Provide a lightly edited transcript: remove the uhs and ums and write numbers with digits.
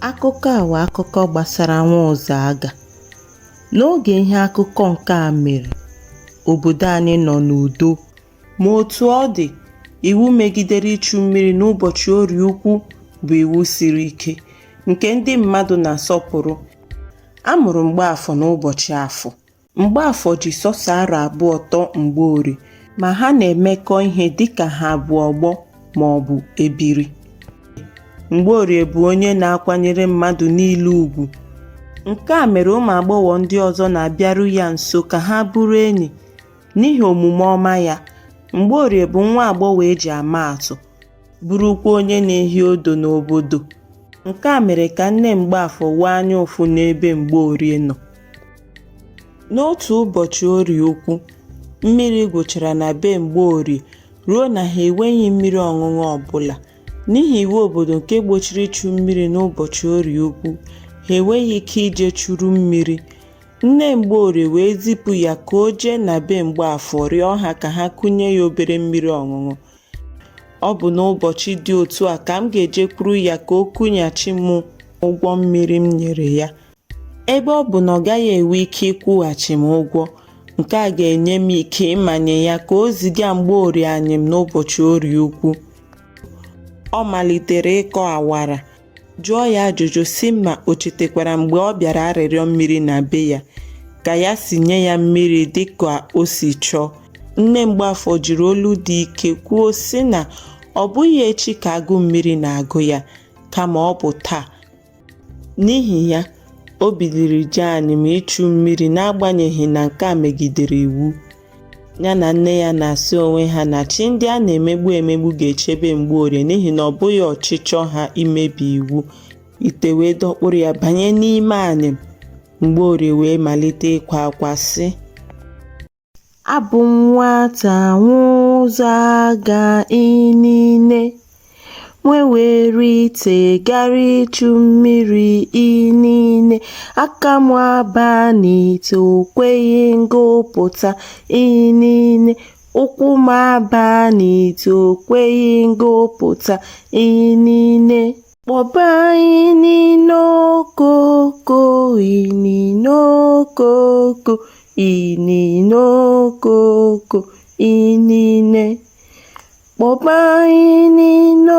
Akụkọ a wụ akụkọ gbasara nwa Ụzọaga. N'oge ihe akụkọ nke a mere, obodo anyị nọ n'udo. Ma otu ọ dị, iwu megidere ichu mmiri n'ụbọchị Orie Ukwu bụ iwu siri ike, nke ndị mmadụ na-asọpụrụ. A mụrụ Mgbaafọ n'ụbọchị Afọ. Mgbaafọ ji sọsọ arọ abụọ tọ Mgborie, ma ha na-emekọ ihe dịka ha bụ ọgbọ maọbụ ebiri. Mgborie bụ onye na-akwanyere mmadụ niile ugwu. Nke a mere ụmụ agbọghọ ndị ọzọ na-abịaru ya nso ka ha bụrụ enyi n'ihi omume ọma ya. Mgborie bụ nwa agbọghọ e ji ama atụ, bụrụkwa onye na-ehi odo n'obodo. Nke a mere ka nne Mgbaafọ nwee anya ụfụ n'ebe Mgborie nọ. N'otu ụbọchị Orie Ukwu, mmiri gwụchara na be Mgborie ruo na ha enweghị mmiri ọṅụṅụ ọbụla. N'ihi iwu obodo nke gbochiri ichu mmiri n'ụbọchị Orie Ukwu, ha enweghị ike ije churu mmiri. Nne Mgborie wee zipụ ya ka o jee na be Mgbaafọ rịọ ha ka ha kunye ya obere mmiri ọṅụṅụ. Ọ bụ n'ụbọchị dị otu a ka m ga-ejekwuru ya ka o kwụghachi m ụgwọ mmiri m nyere ya. Ebe ọ bụ na ọ gaghị enwe ike ịkwụghachi m ụgwọ, nke a ga-enye m ike ịmanye ya ka o ziga Mgborie anyịm n'ụbọchị Orie Ukwu. Ọ malitere ịkọ awara, jụọ ya ajụjụ sị ma o chetakwara mgbe ọ bịara arịrịọ mmiri na be ya, ka ya si nye ya mmiri dị ka o si chọọ. Nne Mgbaafọ jiri olu dị ike kwuo sị na ọ bụghị echi ka agụụ mmiri na-agụ ya, kama ọ bụ taa. N'ihi ya, o biliri jee anyịm ichu mmiri n'agbanyeghị na nke a megidere iwu. Ya na nne ya na-asị onwe ha na chi ndị a na-emegbu emegbu ga-echebe Mgborie n'ihi na ọ bụghị ọchịchọ ha imebi iwu. Ite wee dọkpụrụ ya banye n'ime anyịm. Mgborie wee malite ịkwa akwa sị. Abụ m nwata nwa Ụzọaga inine, nwewere ite gara ichu mmiri inine, aka m aba n'ite o kweghị ngụpụta inine, ụkwụ m aba n'ite o kweghị ngụpụta inine. Kpọba inine okoko, inine okoko, inine okoko, inine. Kpọba inine.